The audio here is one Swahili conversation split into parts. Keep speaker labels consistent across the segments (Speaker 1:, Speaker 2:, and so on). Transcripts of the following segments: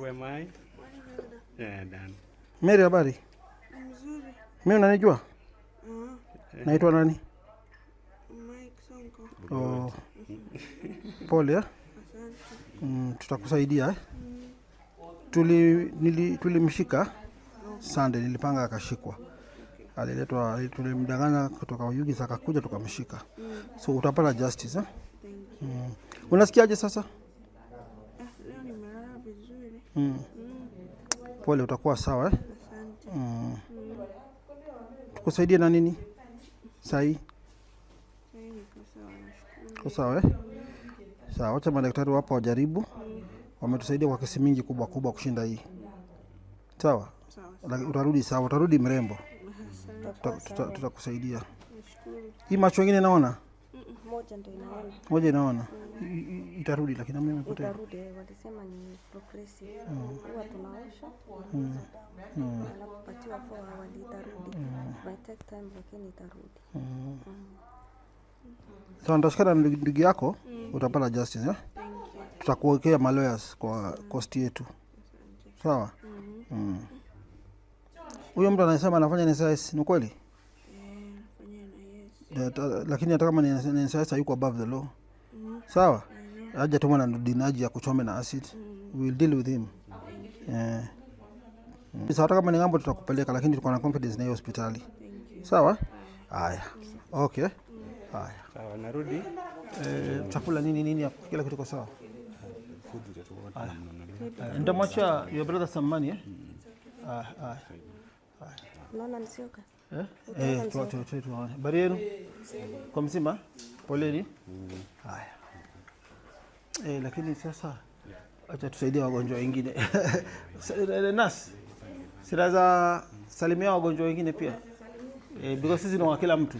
Speaker 1: Who am I? Yeah, done.
Speaker 2: Mary, habari?
Speaker 3: Mzuri.
Speaker 2: Mimi unanijua? Naitwa nani?
Speaker 3: Mike Sonko.
Speaker 2: Oh. Pole.
Speaker 3: Asante.
Speaker 2: Tutakusaidia. Tulimshika Sunday, nilipanga akashikwa. Aliletwa, tulimdanganya kutoka Oyugis akakuja tukamshika. So utapata justice eh?
Speaker 3: Thank you.
Speaker 2: Unasikiaje sasa?
Speaker 3: Leo nimelala vizuri.
Speaker 2: Pole, utakuwa sawa eh?
Speaker 3: Asante.
Speaker 2: Tukusaidie na nini? Sahi?
Speaker 3: Sasa niko sawa, nashukuru.
Speaker 2: Uko sawa eh? Sawa, wacha madaktari wapo wajaribu. Wametusaidia kwa kesi mingi kubwa kubwa kushinda hii. Sawa?
Speaker 3: Sawa.
Speaker 2: Utarudi sawa, utarudi mrembo. Tutakusaidia.
Speaker 3: Nashukuru.
Speaker 2: Hii macho nyingine naona?
Speaker 4: Moja ndio inaona.
Speaker 2: Moja inaona. Itarudi lakini mimi nimepotea.
Speaker 4: Itarudi, walisema ni progressive. Huwa tunaosha. Anapopatiwa 4 hours itarudi. By take time lakini itarudi.
Speaker 2: Sawa, nitashikana na ndugu yako, utapata justice eh? Tutakuwekea lawyers kwa cost yetu. Sawa? Huyo mtu anasema anafanya NSIS, ni kweli? Lakini hata kama ni NSIS hayuko above the law. Sawa? Hajatumwa na dinaji ya kuchome na acid. We will deal with him. Sasa hata kama ni ngambo tutakupeleka, lakini tuko na confidence na hiyo hospitali. Sawa? Haya. Okay. Haya.
Speaker 1: Sawa, narudi.
Speaker 2: Chakula nini nini kila kitu kiko sawa. Nitamwachia your brother some money eh?
Speaker 4: Unaona nisioka?
Speaker 2: Tuone. Habari yenu? Kwa mzima? Poleni. Haya. Lakini sasa acha tusaidie wagonjwa wengine. Nas, sinaweza salimia wagonjwa wengine pia. Because sisi ni wa kila mtu.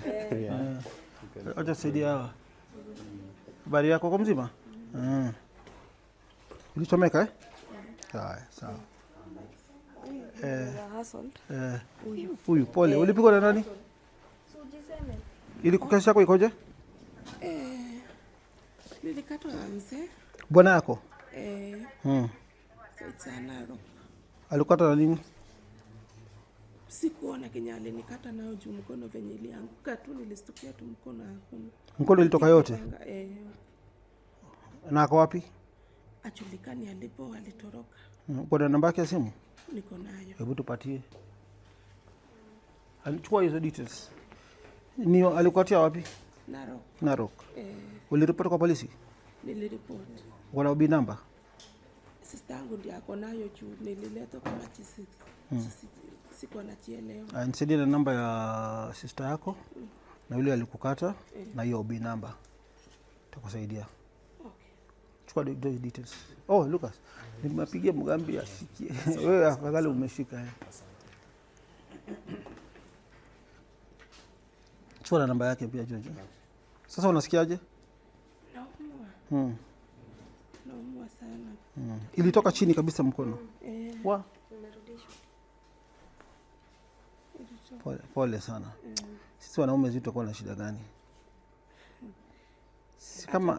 Speaker 2: Acha tusaidie hawa. Habari yako kwa mzima? Ulichomeka eh? Haya, sawa. Huyu pole. Ulipigwa na nani? Ili kesi yako ikoje?
Speaker 3: Nilikatwa na mzee.
Speaker 2: Bwana yako? Alikata na nini?
Speaker 3: Sikuona kenye alinikata nayo juu mkono venye ilianguka tu, nilistukia tu mkono hakuna.
Speaker 2: Mkono ilitoka yote? Na ako wapi?
Speaker 3: Ajulikani alipo, alitoroka.
Speaker 2: Uko na namba yake ya simu?
Speaker 3: Niko nayo.
Speaker 2: Hebu tupatie. Alichukua hizo details. Ni alikuatia wapi?
Speaker 3: Narok.
Speaker 2: Narok. Uliripoti kwa polisi?
Speaker 3: Niliripoti.
Speaker 2: Wana OB number?
Speaker 3: Sister yangu ndiye ako nayo juu nililetwa kama chisi. Sikuwa najielewa.
Speaker 2: Nisaidie na namba ya sister yako na yule alikukata na hiyo OB number. Takusaidia.
Speaker 3: Okay.
Speaker 2: Chukua those details. Oh, Lucas, nimepigia Mugambi asikie. Wewe afadhali umeshika. Chukua na namba yake pia Jojo. Sasa unasikiaje?
Speaker 3: Naumwa. Naumwa sana.
Speaker 2: Ilitoka chini kabisa mkono. Wa. Pole, pole sana. Sisi wanaume zetu tutakuwa na shida gani?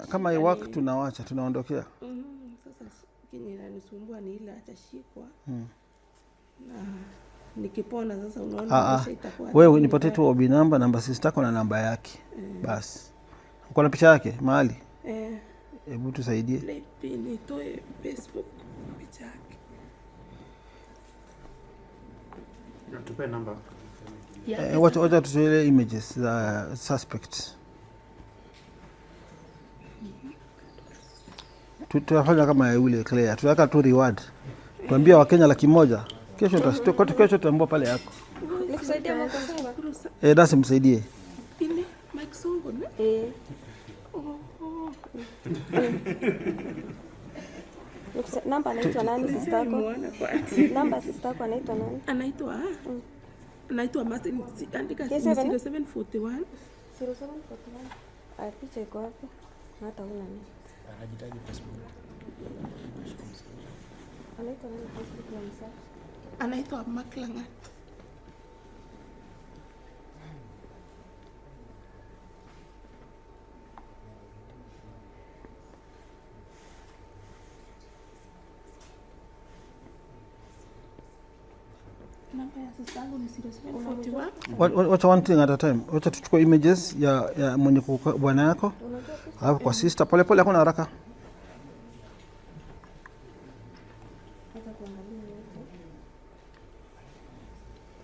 Speaker 2: Kama iwak tunawacha, tunaondokea.
Speaker 3: Sasa kenye inanisumbua ni ile atashikwa. Na nikipona sasa unaona maisha itakuwa.
Speaker 2: Wewe nipatie tu OB number, namba sister yako na namba yake. Basi. Uko na picha yake mahali? Hebu tusaidie.
Speaker 3: Nitoe Facebook picha yake.
Speaker 5: Tupe namba.
Speaker 2: Wacha tutoe images za suspect. Tutafanya kama yule Claire. Tutaweka tu reward. Tuambie Wakenya 100,000. Kesho kesho tutambua pale yako.
Speaker 4: Nikusaidie Mike Sonko.
Speaker 2: Dasi msaidie.
Speaker 3: Ini Mike Sonko ne?
Speaker 4: Namba anaitwa nani sister yako? Namba sister yako anaitwa nani?
Speaker 3: Anaitwa Anaitwa Martin, andika 0741.
Speaker 4: 0741. Picha iko wapi? Hata huna nini.
Speaker 5: Anajitaji Facebook.
Speaker 4: Anaitwa nani Facebook ya msa?
Speaker 3: Anaitwa Maklangat. Namba ya sister yangu ni 0741.
Speaker 2: Wacha one thing at a time. Wacha tuchukue images ya mwenye bwana yako. Alafu kwa sister pole pole, hakuna haraka.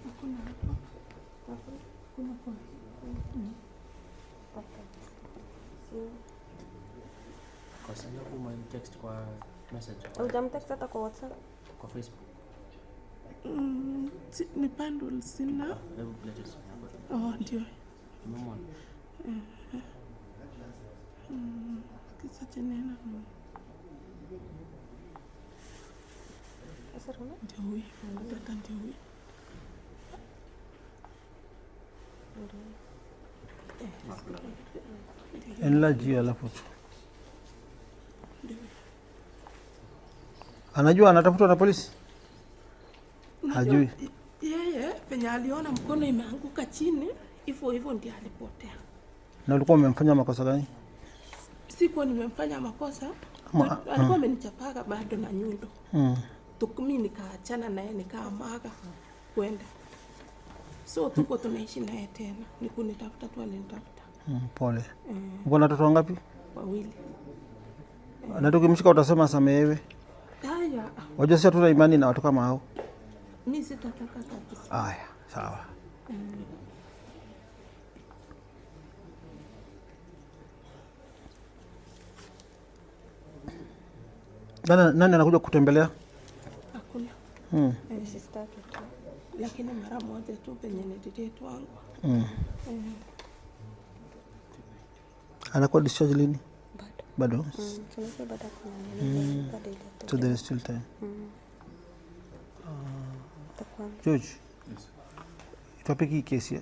Speaker 3: Hakuna hapo. Hakuna kwa.
Speaker 5: Kwa sababu text kwa message
Speaker 4: Hujamtext hata kwa WhatsApp?
Speaker 5: kwa Facebook.
Speaker 3: Ni bundle sina.
Speaker 5: Hebu leta simu yako.
Speaker 3: Oh, ndio.
Speaker 5: Umemwona?
Speaker 3: Kisa cha neno.
Speaker 4: Sasa una?
Speaker 3: Ndio huyu. Dada ndio huyu.
Speaker 2: Enlarge hiyo alafu tu. Anajua anatafutwa na polisi? Hajui.
Speaker 3: Yeye penye aliona mkono imeanguka chini, hivyo hivyo ndiye alipotea.
Speaker 2: Na ulikuwa umemfanya makosa gani?
Speaker 3: Sikuwa nimemfanya makosa. Alikuwa amenichapaga bado na nyundo. Mimi nikaachana naye nikaamaga kwenda. So tuko tunaishi naye tena. Ni kunitafuta tu alinitafuta.
Speaker 2: Pole. Uko na watoto wangapi?
Speaker 3: Wawili.
Speaker 2: Na tukimshika utasema samehewe.
Speaker 3: Haya,
Speaker 2: Wajua sisi hatuna imani na watu kama hao.
Speaker 3: mimi sitataka kabisa.
Speaker 2: Haya, sawa. Nani anakuja kutembelea?
Speaker 3: Hakuna.
Speaker 4: Sister yake tu.
Speaker 3: Lakini mara moja tu penye nilidate wangu.
Speaker 2: Anakuwa discharge lini?
Speaker 4: Bado.
Speaker 2: Bado.
Speaker 4: Tunajua bado kuna nini, bado ile
Speaker 2: So there is still time.
Speaker 4: itakuwa
Speaker 2: George. Topic hii kesi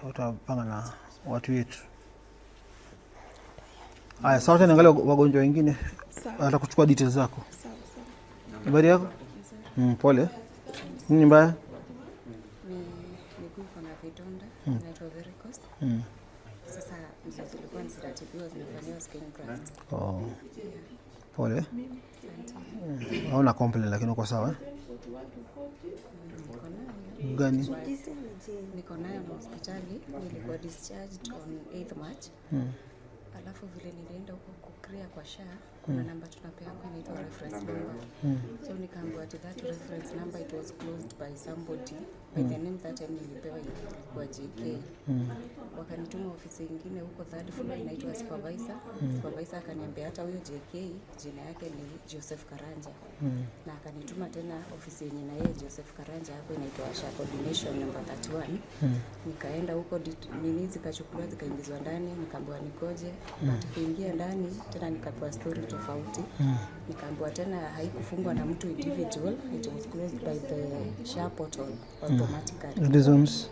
Speaker 2: utapanga na watu wetu. Haya, sasa wacha niangalie wagonjwa wengine.
Speaker 3: Sawa.
Speaker 2: Atakuchukua details zako.
Speaker 3: Sawa sawa.
Speaker 2: Habari yako? Pole. Nini mbaya?
Speaker 6: Ni miguu iko na vidonda inaitwa varicose. Sasa ndizo zilikuwa ziratibiwa zinafanyiwa skin graft.
Speaker 2: Oh. Pole. Hauna complain lakini uko sawa eh?
Speaker 6: Niko nayo.
Speaker 2: Gani?
Speaker 6: Niko nayo na hospitali, nilikuwa discharged on 8th March. Alafu vile nilienda huko kuclear kwa SHA, kuna namba tunapeana inaitwa reference number. So nikaambiwa ati that reference number it was closed by somebody by the name that time nilipewa ilikuwa JK. Wakanituma ofisi ingine huko third floor inaitwa supervisor. Supervisor akaniambia hata huyo JK jina yake ni Joseph Karanja. Na akanituma tena ofisi yenye na yeye Joseph Karanja hapo inaitwa SHA coordination number 31. Nikaenda huko nini zikachukuliwa zikaingizwa ndani, nikaambiwa nikoje. But kuingia ndani tena nikapewa story tofauti. Nikaambiwa tena haikufungwa na mtu individual, it was closed by the SHA portal automatically.
Speaker 2: Reasons.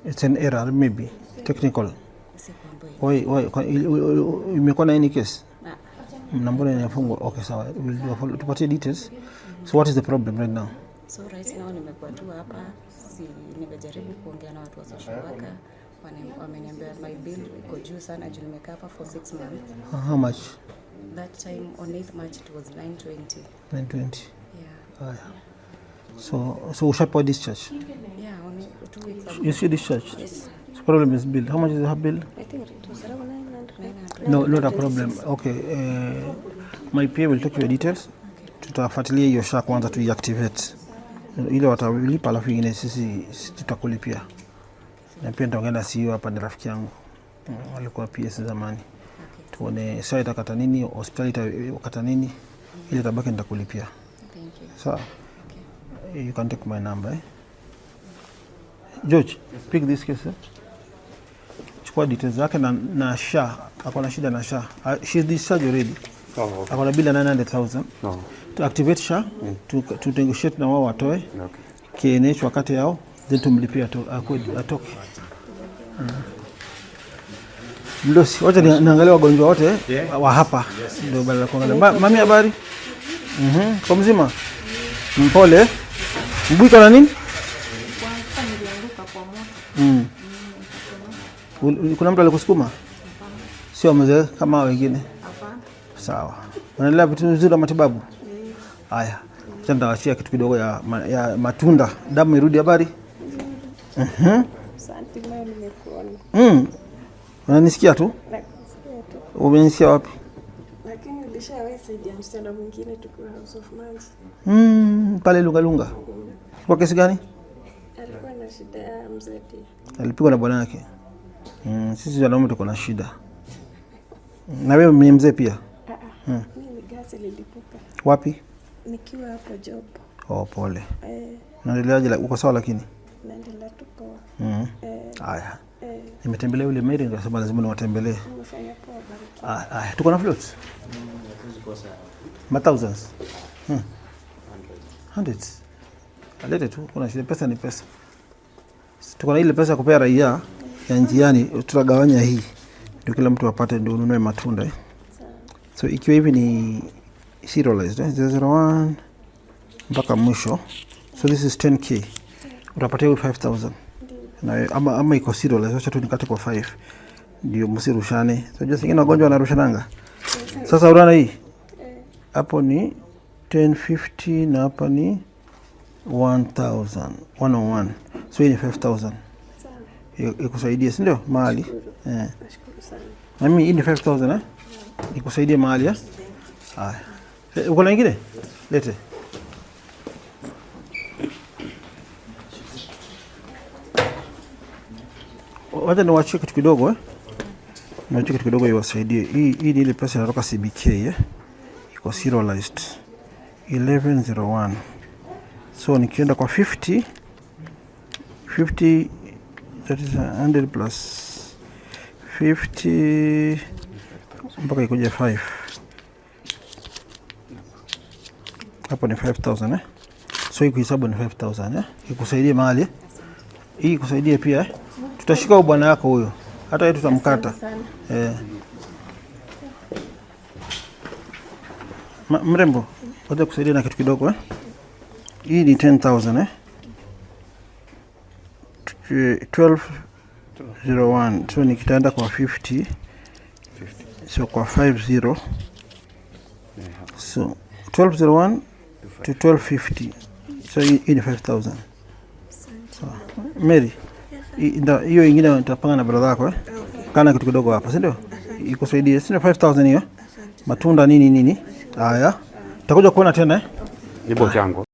Speaker 2: It's an error maybe technical.
Speaker 6: Sikuambiwa.
Speaker 2: Why imekuwa na any case?
Speaker 6: Na
Speaker 2: Na mbona inafungwa? Okay, sawa. We'll do a follow. Tupatie details. So what is the problem right now?
Speaker 6: So right now nimekuwa tu hapa, si nimejaribu kuongea na watu wa social worker, wameniambia my bill iko juu sana juu nimekaa hapa for 6 months.
Speaker 2: How much?
Speaker 6: That time on 8th March it was 920.
Speaker 2: 920.
Speaker 6: Yeah.
Speaker 2: Haya. So ushapewa discharge?
Speaker 6: Yeah, only 2 weeks ago.
Speaker 2: You see discharge?
Speaker 6: Yes.
Speaker 2: So problem is bill. How much is her bill?
Speaker 4: I think it was around 900.
Speaker 2: No, not a problem. Okay. My PA will take your details. Tutafuatilia hiyo SHA kwanza tuiactivate. Ile watalipa alafu ingine sisi tutakulipia. Na pia nitaongea na CEO hapa, ni rafiki yangu. Alikuwa PS zamani. Tuone SHA itakata nini, hospitali itakata nini. Ile tabaki nitakulipia.
Speaker 6: Thank you.
Speaker 2: Sawa. You can take my number, eh? George, pick this case. Eh? Chukua details zake na SHA. Ako na shida na SHA. She's discharged already.
Speaker 1: Oh, okay.
Speaker 2: Ako na bill ya 900,000.
Speaker 1: No.
Speaker 2: To activate SHA, to negotiate na wao watoe.
Speaker 1: Okay.
Speaker 2: KNH wakati yao, then tumlipie atoke. Mdosi, wacha niangalie wagonjwa wote wa hapa. Ndio badala kuangalia. Mami habari? Kwa mzima? Mpole. Mguu na nini?
Speaker 3: Nilianguka kwa moto.
Speaker 2: Kuna mtu alikusukuma? Sio mzee kama wengine.
Speaker 3: Hapana.
Speaker 2: Sawa. Unaendelea vitu vizuri na matibabu? Haya. Sasa nitawachia kitu kidogo ya matunda. Damu irudi. Habari?
Speaker 4: Asante, leo nimekuona.
Speaker 2: Unanisikia tu?
Speaker 4: Nakusikia tu.
Speaker 2: Umenisikia wapi?
Speaker 4: Lakini ulishawahi saidia msichana mwingine tukiwa House of Mercy.
Speaker 2: Pale Lungalunga. Kwa kesi gani?
Speaker 4: Alikuwa na shida ya mzee pia.
Speaker 2: Alipigwa na bwana yake. Sisi wanaume tuko na shida. Na wewe ni mzee pia?
Speaker 4: Mimi gasi lilipuka
Speaker 2: Wapi?
Speaker 4: nikiwa hapo job.
Speaker 2: Oh, pole.
Speaker 4: Eh,
Speaker 2: Unaendeleaje? Uko sawa lakini?
Speaker 4: naendelea tu poa.
Speaker 2: Haya.
Speaker 4: Eh,
Speaker 2: Nimetembelea yule Mary nikasema lazima niwatembelee.
Speaker 4: umefanya poa, bariki.
Speaker 2: Haya, tuko na float?
Speaker 5: Hatuwezi kosa.
Speaker 2: Ma thousands. Hundreds. Alete tu, kuna shida, pesa ni pesa. Tuko na ile pesa ya kupea raia ya njiani, tutagawanya hii ndio kila mtu apate, ndio ununue matunda eh. So ikiwa hivi ni serialized eh, 001 mpaka mwisho, so this is 10K, utapatia huyu 5000 na ama iko serialized, acha tu nikate kwa 5 ndio msirushane. Unajua zingine wagonjwa wanarushananga. Sasa unaona hii hapo ni 1050 na hapa ni 1000 101, so hii ni 5000 ikusaidie, si ndio? Mahali eh.
Speaker 4: Nashukuru sana.
Speaker 2: Na mimi hii ni 5000 eh, ikusaidie mahali eh. Haya, uko na ingine? Lete. Wacha niwachie kitu kidogo eh. Niwachie kitu kidogo iwasaidie. Hii ni ile pesa inatoka CBK eh. Iko serialized 1101. So nikienda kwa 50 50, that is 100 plus 50 mpaka ikuje 5. Hapo ni 5000 eh. So hii kuhesabu ni 5000 eh. Ikusaidie mahali eh. Hii ikusaidie pia eh. Tutashika huyo bwana yako huyo. Hata yeye tutamkata.
Speaker 3: Sana.
Speaker 2: Eh. Mrembo, wacha kusaidia na kitu kidogo eh. Hii ni 10,000 eh. 1201. So nikitaenda kwa 50. So kwa 50. So 1201 to 1250. So hii ni 5000. Sawa. Mary, hiyo ingine nitapanga na brother yako eh. Kana kitu kidogo hapa, si ndio? Ikusaidie, si ndio 5000 hiyo? Matunda nini nini. Haya. Takuja kuona tena eh.
Speaker 1: Nibo chango.